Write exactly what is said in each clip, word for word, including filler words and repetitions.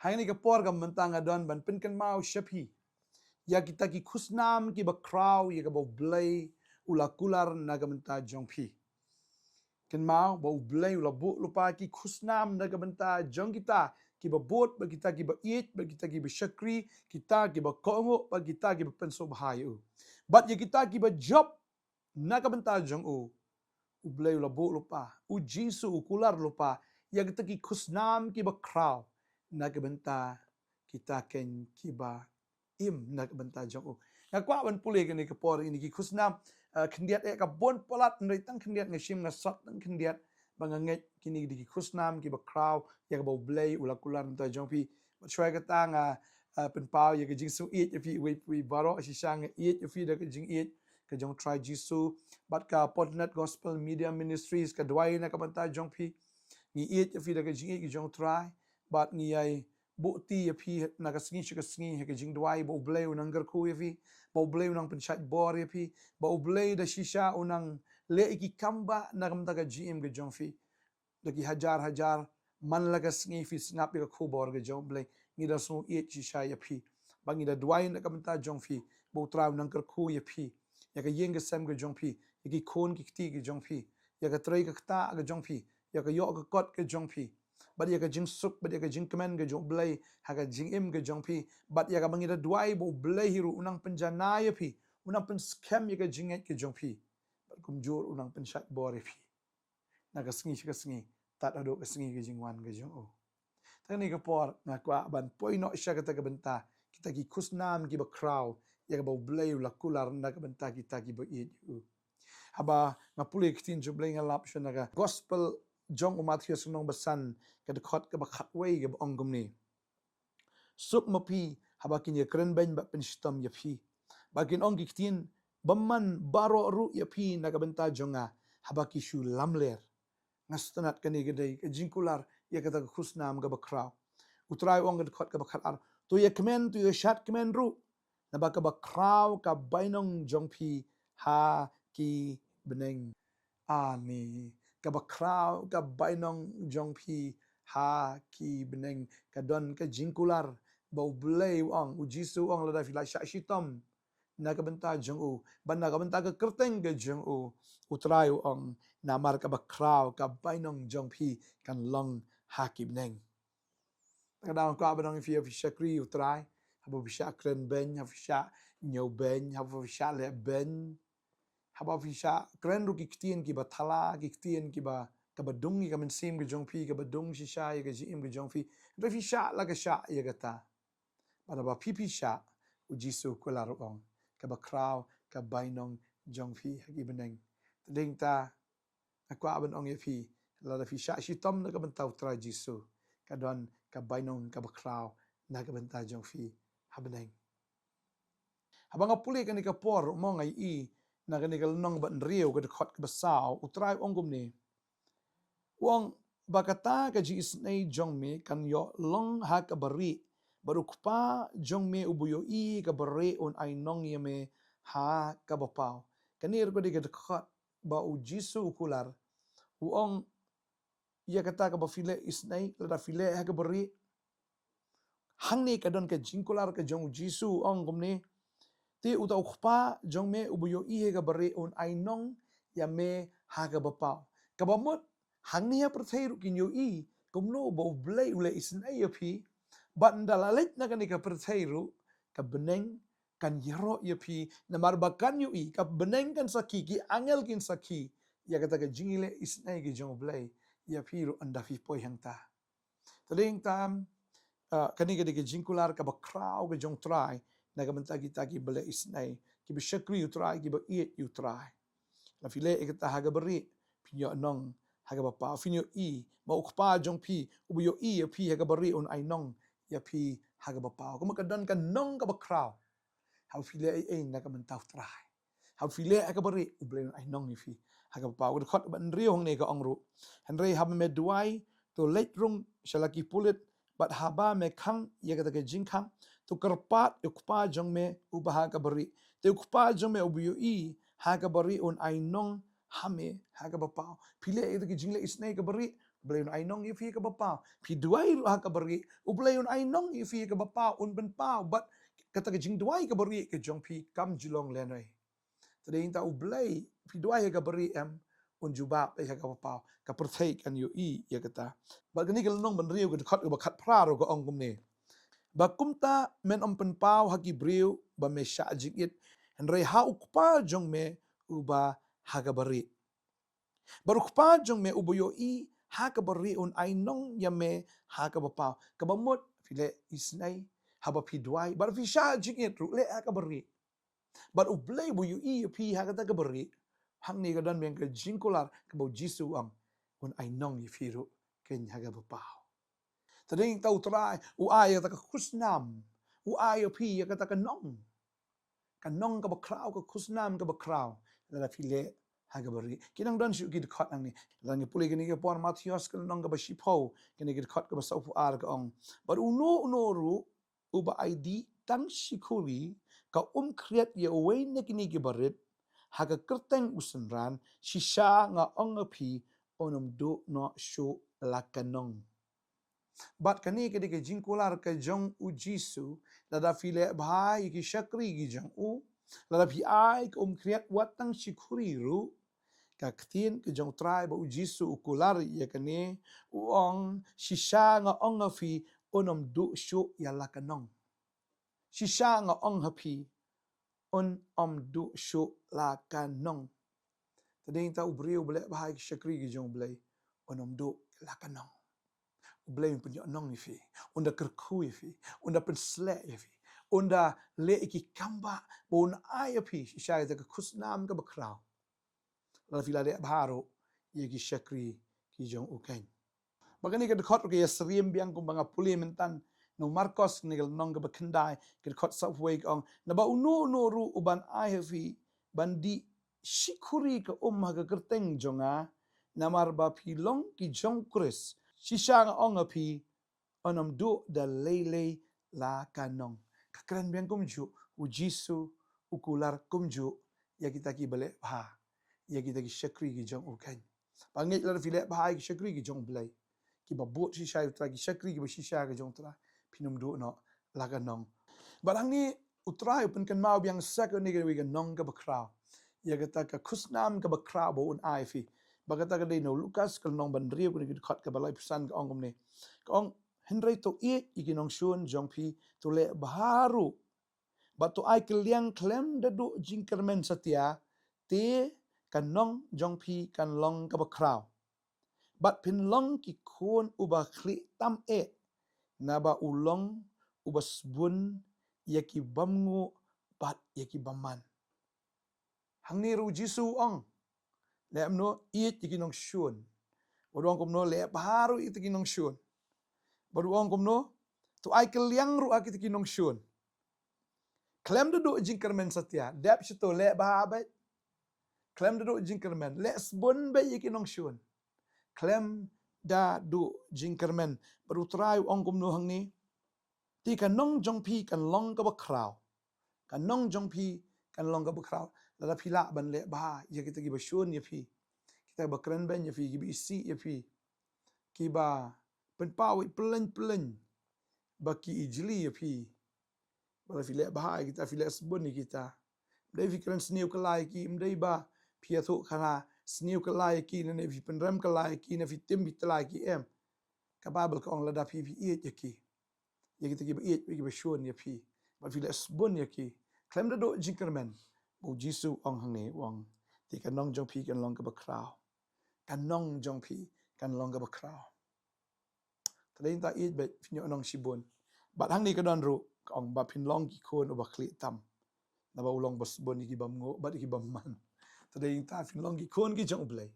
Ha kane ka por ka mynta nga don ban pynkynmaw sha phi ïa kita ki khusnam kiba khraw ïa kaba U Blei u la kular na ka bynta jong phi. Kynmaw ba U Blei u la buh lypa ki khusnam na ka bynta jong kita kiba bud, bad kita kiba ïeit, bad kita kiba shakri, kita kiba kohnguh, bad kita kiba pynsngewbha ïa u. Bad ïa kita kiba jop na ka bynta jong u, U Blei u la buh lypa, U Jisu u kular lypa ïa kita ki khusnam kiba khraw na ka bynta kita keiñ kiba im na ka bynta jong u. Nga kwah ban pule kane ka por ïa kine ki khusnam, eh, khyndiat eh ka bun palat, hynrei tang khyndiat nga shim, nga sot tang khyndiat ba nga ngeit kine ki dei ki khusnam kiba khraw ïa kaba U Blei u la kular na ka bynta jong phi. Bad shuwa kata nga, eh, pynpaw ïa ka jingsngewsih ïa phi uwei pa uwei baroh. Shisha nga ïeit ïa phi da ka jingïeit ka jong U Trai Jisu. Bad ka Podnet Gospel Media Ministries ka duwai na ka bynta jong phi. Ngi ïeit ïa phi da ka jingïeit ka jong U Trai. Bad ngi ïai buh ti ïa phi na ka sngi sha ka sngi ha ka jingduwai ba U Blei un nang kyrkhu ïa phi, ba U Blei un nang pynshait bor ïa phi, ba U Blei da shisha un nang leh ïa ki kam ba na ka bynta ka jingim ka jong phi. Da ki hajar hajar man la ka sngi phi sngap ïa ka khubor ka jong U Blei. Ngi da sngew ïeit shisha ïa phi. Ba ngi da duwai na ka bynta jong phi ba U Trai un nang kyrkhu ïa phi, ïa ka ïing ka sem ka jong phi, ïa ki khun ki kti ka jong phi, ïa ka trei ka ktah ka jong phi, ïa ka ïoh ka kot ka jong phi, bad ïa ka jingsuk, bad ïa ka jingkmen ka jong U Blei ha ka jingim ka jong phi, bad ïa kaba ngi da duwai ba U Blei hi ruh un nang pynjanai ïa phi, un nang pynskhem ïa ka jingngeit ka jong phi, bad kumjuh un nang pynshait bor ïa phi na ka sngi sha ka sngi, tad haduh ka sngi ka jingwan ka jong u. Te ha kane ka por nga kwah ban poi noh sha kata ka bynta kita ki khusnam kiba khraw ïa kaba U Blei u la kular na ka bynta kita kiba ïeit ïa u. Haba nga pule ka ktien jong U Blei, nga lap sha na ka Gospel jong u Mathaios lynnong ba san, ka dkhot kaba khatwei, kaba ong kumne: Suk ma phi haba kin ïakren beiñ bad pynshitom ïa phi, ba kin ong ki ktien bymman baroh ruh ïa phi na ka bynta jong nga haba ki shu lamler. Nga sngewtynnat kane ka dei ka jingkular ïa kata ka khusnam kaba khraw. U Trai u ong ka dkhot kaba khatar: To ïakmen, to ïashad kmen ruh, naba kaba khraw ka bainong jong phi ha ki bneng. Ani, kaba khraw ka bainong jong phi ha ki bneng. Ka don ka jingkular ba U Blei u ong, U Jisu u ong, lada phi la shah shitom na ka bynta jong u, bad na ka bynta ka kyrteng ka jong u, U Trai u ong, namar kaba khraw ka bainong jong phi kan long ha ki bneng. Te nga dang kwah ban ong ïa phi, haba phi shakri U Trai, haba phi shah kren beiñ, haba phi shah ñiew beiñ, haba phi shah leh beiñ, haba phi shah kren ruh ki ktien kiba thala, ki ktien kiba, kaba dung ïa ka mynsiem ka jong phi, kaba dung shisha ïa ka jingim ka jong phi, hynrei phi shah la ka shah ïa kata, bad haba phi phi shah, U Jisu u kular u ong, kaba khraw ka bainong jong phi ha ki bneng. Te dei ta nga kwah ban ong ïa phi, lada phi shah shitom na ka bynta U Trai Jisu, ka don ka bainong kaba khraw na ka bynta jong phi ha bneng. Haba nga pule kane ka por, mo, nga ïohi na kane ka lynnong ba hynriew, ka dkhot kaba saw, U Trai u ong kumne: U ong ba kata ka jingisynei jong me kan ïoh long ha kaba rieh, bad U Kpa jong me uba ïohi ha kaba rieh un ainong ïa me ha kaba paw. Kane ruh ka dei ka dkhot ba U Jisu u kular, u ong, ïa kata kaba phi leh isynei, lada phi leh ha kaba rieh. Hangne ka don ka jingkular ka jong U Jisu, u ong kumne: Te uta U Kpa jong me uba ïohi ha kaba rieh un ainong ïa me ha kaba paw. Kaba mut, hangne ha pyrthei ruh kin ïohi kumno ba U Blei u leh isynei ïa phi, bad ynda la leit na kane ka pyrthei ruh, ka bneng kan ïaroh ïa phi, namar ba kan ïohi, ka bneng kan sakhi, ki angel kin sakhi ïa kata ka jingleh isynei ka jong U Blei ïa phi ruh ynda phi poi hangta. Te dei tam, ah, kane ka dei ka jingkular kaba khraw ka jong U Trai na ka bynta kita kiba leh isynei, kiba shakri U Trai, kiba ïeit ïa U Trai. Lada phi leh ïa kata ha kaba rieh, phin ïoh nong ha kaba paw. Phin ïohi ba U Kpa jong phi uba ïohi ïa phi ha kaba rieh un ainong ïa phi ha kaba paw. Kumno ka don ka nong kaba khraw haba phi leh ei ei na ka bynta U Trai. Haba phi leh ha kaba rieh, U Blei un ainong ïa phi ha kaba paw. Ka dkhot ba hynriew hangne ka ong ruh: Hynrei haba me duwai, to leit rung sha la ki pulit, bad haba me khang ïa kata ka jingkhang, to kyrpad ïa U Kpa jong me uba ha kaba rieh. Te U Kpa jong me uba ïohi ha kaba rieh un ainong ha me ha kaba paw. Phi leh ïa kata ka jingleh isynei kaba rieh, U Blei un ai nong ïa phi kaba paw. Phi duwai ruh ha kaba rieh, U Blei un ai nong ïa phi kaba paw, un pynpaw. Bad kata ka jingduwai kaba rieh ka jong phi kam ju long lehnoh. Te dei ta U Blei, phi duwai ha kaba rieh em, un jubab ïa kaba paw. Ka pyrthei kan ïohi ïa kata. Bad kane ka lynnong Bynriew ka dkhot kaba khatphra ruh ka ong kumne: Ba kumta men ym pynpaw ha ki briew ba me shah jingit, hynrei ha U Kpa jong me uba ha kaba rieh. Bad U Kpa jong me uba ïohi ha kaba rieh un ai nong ïa me ha kaba paw. Kaba mut phi leh isynei haba phi duwai, bad phi shah jingit ruh leh ha kaba rieh. Bad U Blei uba ïohi ïa phi ha kata kaba rieh. Hangne ka don biang ka jingkular kaba U Jisu u ong, un ai nong ïa phi ruh keiñ ha kaba paw. Te dei ta U Trai u ai ïa kata ka khusnam, u ai ïa phi ïa kata ka nong. Ka nong kaba khraw, ka khusnam kaba khraw, lada phi leh ha kaba rieh. Ki nang don shuh ki dkhot hangne. Lada ngi pule kane ka por Mathaios ka lynnong kaba shiphew, kane ka dkhot kaba sawphew ar ka ong: Bad uno uno ruh uba ai dih tang shi khuri ka um khriat ïa uwei na kine kiba rit ha ka kyrteng u synran, shisha nga ong ha phi, un ym duh noh shuh la ka nong. Bad kane ka dei ka jingkular ka jong U Jisu, lada phi leh bha ïa ki shakri ki jong u, lada phi ai ka um khriat wat tang shi khuri ruh. Ka ktien ka jong U Trai ba U Jisu u kular ïa kane, u ong, shisha nga ong ha phi, un ym duh shuh ïa la ka nong. Shisha nga ong ha phi, un ym duh shuh la ka nong. Te dei ta u briew uba leh bha ïa ki shakri ki jong U Blei, un ym duh la ka nong. U Blei un pynïoh nong ïa phi, un da kyrkhu ïa phi, un da pynsleh ïa phi, un da leh ïa ki kam ba, ba un ai ïa phi shisha ïa ka khusnam kaba khraw. Lada phi la leh bha ruh ïa ki shakri ki jong u keiñ. Bad kane ka dkhot ruh ka ïasyriem biang kumba nga pule mynta na u Markos, kane ka lynnong kaba khyndai, ka dkhot sawphew wei ka ong: Naba uno uno ruh uban ai ha phi ban dih shi khuri ka um ha ka kyrteng jong nga, namar ba phi long ki jong U Khrist, shisha nga ong ha phi, un ym duh da lei lei la ka nong. Ka kren biang kumjuh, U Jisu u kular kumjuh ïa kita kiba leh bha ïa kita ki shakri ki jong u keiñ. Ba ngeit lada phi leh bha ïa ki shakri ki jong U Blei, kiba bud shisha ïa U Trai, ki shakri kiba shisha ki jong U Trai, phin ym duh noh la ka nong. Bad hangne U Trai u pynkynmaw biang sa kane kawei ka nong kaba khraw, ïa kata ka khusnam kaba khraw ba un ai phi. Bad kata ka dei na u Lukas ka lynnong ba hynriew, kane ka dkhot kaba laiphew san ka ong kumne. Ka ong, hynrei to ïeit ïa ki nongshun jong phi, to leh bha ruh, bad to ai kylliang khlem da duh jingkyrmen satia, te ka nong jong phi kan long kaba khraw. Bad phin long ki khun uba khlieh tam eh, naba u long uba sbun ïa ki bym nguh bad ïa ki bym man. Hangne ruh U Jisu u ong, leh kumno, ïeit ïa ki nongshun. Bad u ong kumno, leh bha ruh ïa kita ki nongshun. Bad u ong kumno, to ai kylliang ruh ha kita ki nongshun. Khlem da duh jingkyrmen satia, dep sha to, leh bha beit. Khlem da duh jingkyrmen, leh sbun beit ïa ki nongshun. Khlem da duh jingkyrmen. Bad U Trai u ong kumno hangne, te ka nong jong phi kan long kaba khraw. Ka nong jong phi kan long kaba khraw lada phi lah ban leh bha ïa kita kiba shun ïa phi, kita kiba kren beiñ ïa phi, kiba isih ïa phi, kiba pynpaw ïa phi pyllein pyllein ba ki ijli ïa phi. Ba lada phi leh bha ïa kita, phi leh sbun ïa kita, ym dei phi kren sniew kylla ïa ki, ym dei ba phi ïathuh khana sniew kylla ïa ki, ne phi pynrem kylla ïa ki, ne phi tim phi tla ïa ki, em. Ka Baibl ka ong lada phi, phi ïeit ïa ki, ïa kita kiba ïeit, ïa kiba shun ïa phi, bad phi leh sbun ïa ki khlem da duh jingkyrmen, ba U Jisu u ong hangne, u ong, te ka nong jong phi kan long kaba khraw. Ka nong jong phi kan long kaba khraw. Te dei ta ïeit beit, phin ïoh nong shibun. Bad hangne ka don ruh ka ong ba phin long ki khun uba khlieh tam, naba u long ba sbun ïa ki bym nguh bad ïa ki bym man. Te dei ta phin long ki khun ki jong U Blei.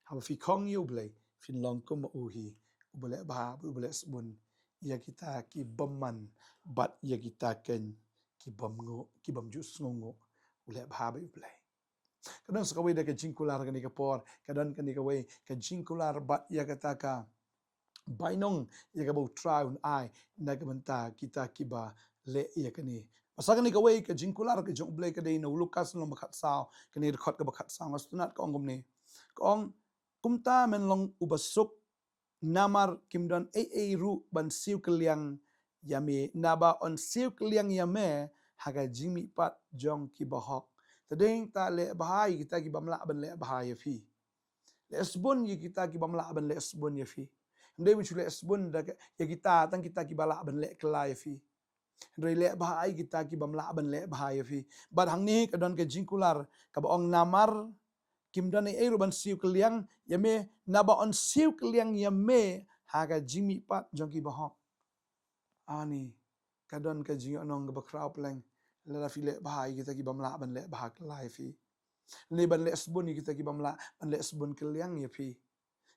Haba phi khong ïa U Blei, phin long kum u hi, uba leh bha, uba leh sbun ïa kita ki bym man bad ïa kita keiñ ki bym nguh, ki bym ju sngewnguh. U leh bha beit U Blei. Ka don sa kawei de ka jingkular kane ka por, ka don kane kawei ka jingkular bad ïa kata ka bainong ïa kaba U Trai un ai na ka bynta kita kiba leh ïa kane. Bad sa kane kawei ka jingkular ka jong U Blei ka dei na u Lukas lynnong ba khatsaw, kane dkhot kaba khatsaw, nga sngewtynnat ka ong kumne. Ka ong, kumta men long uba suk namar kim don ei ei ruh ban siew kylliang ïa me, naba yn siew kylliang ïa me ha ka jingmihpat jong ki bahok. Te dei ta leh bha ïa kita ki bym lah ban leh bha ïa phi. Leh sbun ïa kita ki bym lah ban leh sbun ïa phi. Ym dei ban shu leh sbun da ka, ïa kita, tang kita ki ba lah ban leh kylla ïa phi. Hynrei leh bha ïa kita ki bym lah ban leh bha ïa phi. Bad hangne ka don ka jingkular kaba ong namar kim don ei ei ruh ban siew kylliang ïa me, naba yn siew kylliang ïa me ha ka jingmihpat jong ki bahok. Ani, ka don ka jingïohnong kaba khraw pleng lada phi leh bha ïa kita ki bym lah ban leh bha kylla ïa phi. Lane ban leh sbun ïa kita ki bym lah ban leh sbun kylliang ïa phi.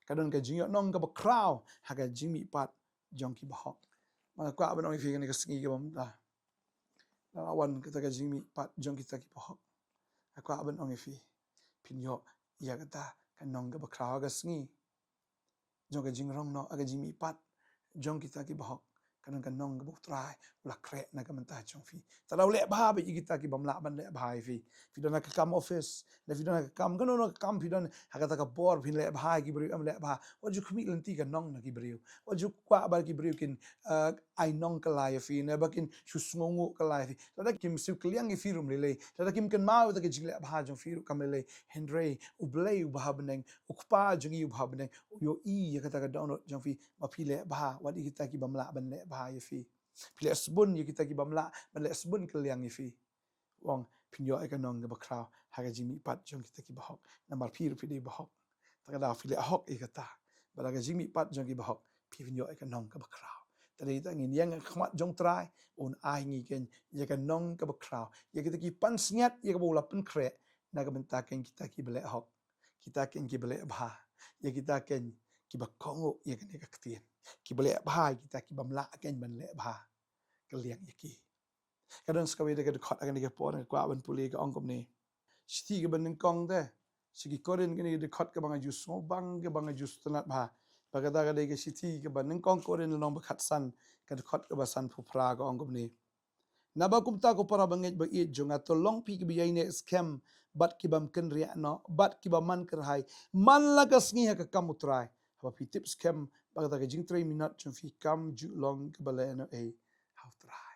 Ka don ka jingïohnong kaba khraw ha ka jingmihpat jong ki bahok. Nga kwah ban ong ïa phi kane ka sngi kaba mynta, la wan kata ka jingmihpat jong kita ki bahok, nga kwah ban ong ïa phi, phin ïoh ïa kata ka nong kaba khraw ha ka sngi jong ka jingrong noh, ha ka jingmihpat jong kita ki bahok. Ka don ka nong kaba U Trai u la khreh na ka bynta jong phi. Te lada u leh bha beit ïa kita ki bym lah ban leh bha ïa phi, phi don ha ka kam office, lada phi don ha ka kam, kano kano ka kam phi don, ha kata ka por phin leh bha ïa ki briew em leh bha, wat ju khmih lynti ka nong na ki briew. Wat ju kwah ba ki briew kin, eh, ai nong kylla ïa phi, ne ba kin shu sngewnguh kylla ïa phi. Lada kim siew kylliang ïa phi ruh ym lei lei, lada kim kynmaw ïa ka jingleh bha jong phi ruh kam lei lei. Hynrei U Blei uba ha bneng, U Kpa jong ngi uba ha bneng, u ïohi ïa kata ka dohnud jong phi, ba phi leh bha wat ïa kita ki bym lah ban leh bha ïa phi. Phi leh sbun ïa kita ki bym lah ban leh sbun kylliang ïa phi. U ong phin ïoh ïa ka nong kaba khraw ha ka jingmihpat jong kita ki bahok. Namar phi ruh phi dei bahok. Te ka daw phi leh hok ïa kata, bad ha ka jingmihpat jong ki bahok phin ïoh ïa ka nong kaba khraw. Te dei ta ngin ïeng ha khmat jong U Trai, un ai ngi kein ïa ka nong kaba khraw, ïa kita ki pansngiat ïa kaba u la pynkhreh na ka bynta kein kita kiba leh hok, kita kein kiba leh bha, ïa kita kein kiba kohnguh ïa kane ka ktien, kiba leh bha ïa kita ki bym lah kein ban leh bha kylliang ïa ki. Ka don sa kawei de ka dkhot ha kane ka por nga kwah ban pule, ka ong kumne. Shithi kaba nyngkong te sha ki Korinth, kane ka dkhot kaba nga ju sngewbang, kaba nga ju sngewtynnat bha. Bad kata ka dei ka shithi kaba nyngkong Korinth lynnong ba khatsan, ka dkhot kaba sanphew phra, ka ong kumne. Naba kumta ko para bangeit ba ïeit jong nga, to long phi kiba ïaineh skhem bad ki bym kynriah noh bad kiba man kyrhai man la ka sngi ha ka kam U Trai, haba phi tip skhem ba kata ka jingtrei minot jong phi kam ju long kaba lehnohei ha U Trai.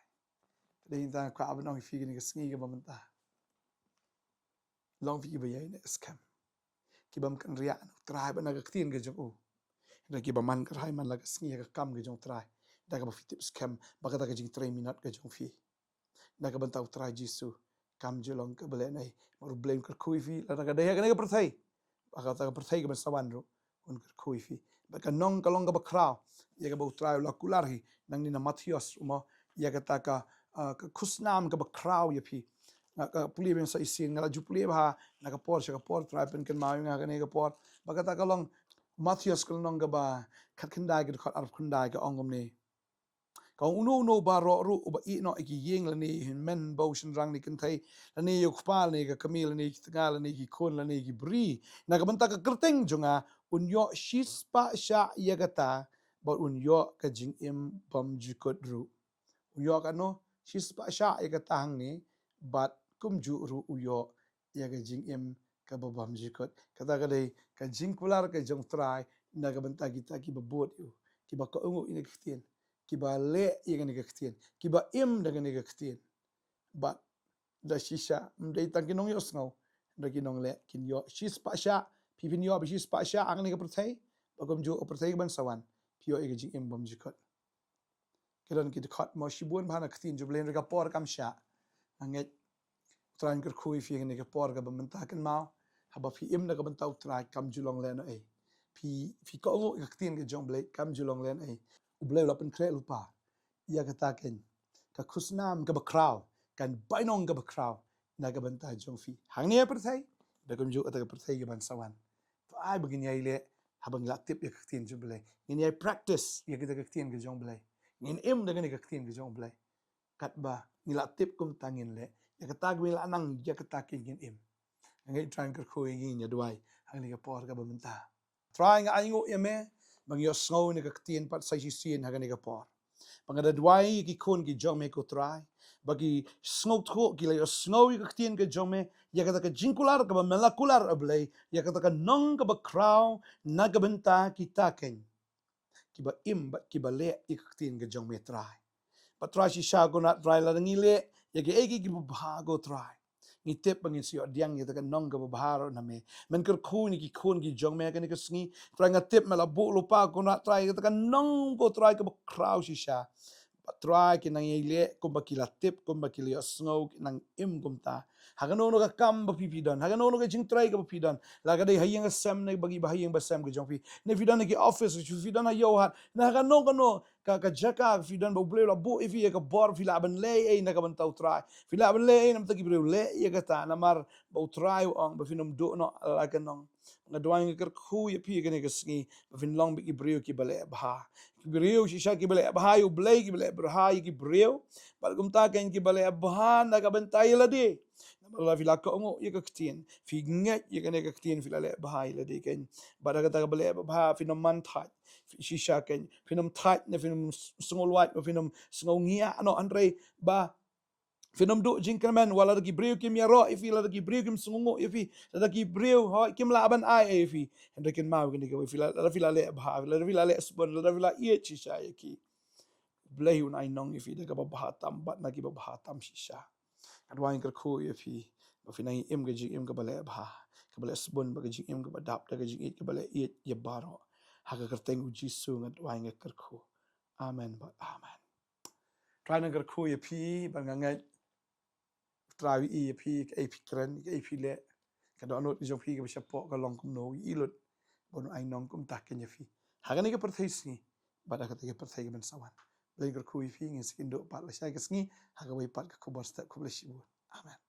Te dei ta nga kwah ban ong ïa phi kane ka sngi kaba mynta, long phi kiba ïaineh skhem, ki bym kynriah na U Trai bad na ka ktien ka jong u. Hynrei kiba man kyrhai man la ka sngi ha ka kam ka jong U Trai, da kaba phi tip skhem ba kata ka jingtrei minot ka jong phi na ka bynta U Trai Jisu kam ju long kaba lehnohei. Namar U Blei un kyrkhu ïa phi lada ka dei ha kane ka pyrthei, ha kata ka pyrthei kaban sa wan ruh un kyrkhu ïa phi. Bad ka nong ka long kaba khraw ïa kaba U Trai u la kular hi nangne na Mathaios ruh mo, ïa kata ka, ah, ka khusnam kaba khraw ïa phi. Nga ka pule biang sa shisien, nga la ju pule bha na ka por sha ka por, Trai pynkynmaw ïa nga kane ka por. Bad kata ka long Mathaios ka lynnong kaba khatkhyndai, ka dkhot arphew khyndai, ka ong kumne. Ka ong, uno uno baroh ruh uba ïeh noh ïa ki ïing lane ïa ki hynmen ba u shynrang ne kynthei lane ïa u kpa lane ïa ka kmie lane ïa ki tnga lane ïa ki khun lane ïa ki bri na ka bynta ka kyrteng jong nga, un ïoh shispah shah ïa kata bad un ïoh ka jingim bymjukut ruh. U ïoh katno? Shispah shah ïa kata hangne bad kumjuh ruh u ïoh ïa ka jingim kaba bymjukut. Kata ka dei ka jingkular ka jong U Trai na ka bynta kita kiba bud ïa u, kiba kohnguh ïa kane ka ktien, kiba leh ïa kane ka ktien, kiba im da kane ka ktien. Bad da shisha ym dei tang ki nongïohsngew, da ki nongleh kin ïoh shispah shah. Phi phin ïoh ba shispah shah ha kane ka pyrthei, ba kumjuh ha pyrthei kaban sa wan phi ïoh ïa ka jingim bymjukut. Ki don ki dkhot mo shibun bha na ka ktien jong U Blei, hynrei ka por kam shah. Nga ngeit U Trai un kyrkhu ïa phi ha kane ka por kaba mynta, kynmaw, haba phi im na ka bynta U Trai kam ju long lehnohei. Phi, phi kohnguh ïa ka ktien ka jong U Blei kam ju long lehnohei. U Blei u la pynkhreh lypa ïa kata kein, ka khusnam kaba khraw, ka bainong kaba khraw na ka bynta jong phi hangne ha pyrthei, da kumjuh kata ka pyrthei kaban sa wan. To ai ba ngin ïai leh haba ngi la tip ïa ka ktien jong U Blei, ngin ïai practice ïa kita ka ktien ka jong U Blei, ngin im da kane ka ktien ka jong U Blei. Katba ngi la tip kumta ngin leh ïa kata kaba ngi la nang, ïa kata kein ngin im. Nga ngeit U Trai un kyrkhu ïa ngi, ngin ïa duwai ha kane ka por kaba mynta. Trai, nga ainguh ïa me ba ngi ïohsngew ïa kane ka ktien pat sa shisien ha kane ka por. Ba nga da duwai ïa ki khun ki jong me ko Trai, ba ki sngewthuh, ki la ïohsngew ïa ka ktien ka jong me, ïa kata ka jingkular kaba me la kular, A Blei, ïa kata ka nong kaba khraw na ka bynta kita kein. kiba im bad kiba leh ïa ka ktien ka jong me Trai. Bad Trai shisha ko na Trai lada ngi leh ïa kiei kiei kiba bha ko Trai, ngi tip ba ngin sa ïoh pdiang ïa kata ka nong kaba bha ruh na me. Men kyrkhu ïa ki khun ki jong me ha kane ka sngi. Trai nga tip me la buh lypa ko na Trai ïa kata ka nong ko Trai kaba khraw shisha. Bad Trai ki nang ïai leh kumba ki la tip, kumba ki la ïohsngew, ki nang im kumta. Ha kano kano ka kam ba phi phi don, ha kano kano ka jingtrei kaba phi don, la ka dei ha ïing ha sem ne ba ki ba ha ïing ba sem ka jong phi, ne phi don ha ki office, phi don ha ïew hat, ne ha kano kano ka, ka jaka phi don ba U Blei u la buh ïa phi ïa ka bor, phi lah ban leh ei na ka bynta U Trai, phi lah ban leh ei na ka bynta ki briew, leh ïa kata, namar ba U Trai u ong ba phin ym duh noh la ka nong. Nga duwai nga kyrkhu ïa phi kane ka sngi ba phin long bad ki briew kiba leh bha. Ki briew shisha kiba leh bha ïa U Blei, kiba leh bha ïa ki briew. Bad kumta kein kiba leh bha na ka bynta ïa lade. Namar la phi la kohnguh ïa ka ktien, phi ngeit ïa kane ka ktien, phi la leh bha ïa lade kein. Bad da kata kaba leh bha phin ym man thait. Phi shisha kein, phin ym thait ne phin ym s-, sngewlwait, ba phin ym sngewngiah noh, hynrei ba phin ym duh jingkyrmen, wat lada ki briew kim ïaroh ïa phi, lada ki briew kim sngewnguh ïa phi, lada ki briew hooid kim lah ban ai ei ïa phi. Hynrei kynmaw kane kawei, phi la, lada phi la leh bha, lada phi la leh sbun, lada phi la ïeit shisha ïa ki, U Blei un ai nong ïa phi da kaba bha tam bad na kiba bha tam shisha. Nga duwai nga kyrkhu ïa phi ba phin nang im ka jingim kaba leh bha, kaba leh sbun bad ka jingim kaba dap da ka jingïeit kaba leh ïeit ïa baroh. Ha ka kyrteng U Jisu nga duwai nga kyrkhu. Amen bad amen. Trai nang kyrkhu ïa phi bad nga ngeit Trai u ïohi ïa phi, kaei phi kren, kaei phi leh. Ka dohnud ka jong phi kaba shapoh ka long kumno, u ïohi lut. Bad un ai nong kumta kein ïa phi ha kane ka pyrthei sngi bad ha kata ka pyrthei kaban sa wan. Blei kyrkhu ïa phi, ngin sa ïakynduh pat lashai ka sngi ha kawei pat ka khubor step. Khublei shibun. Amen.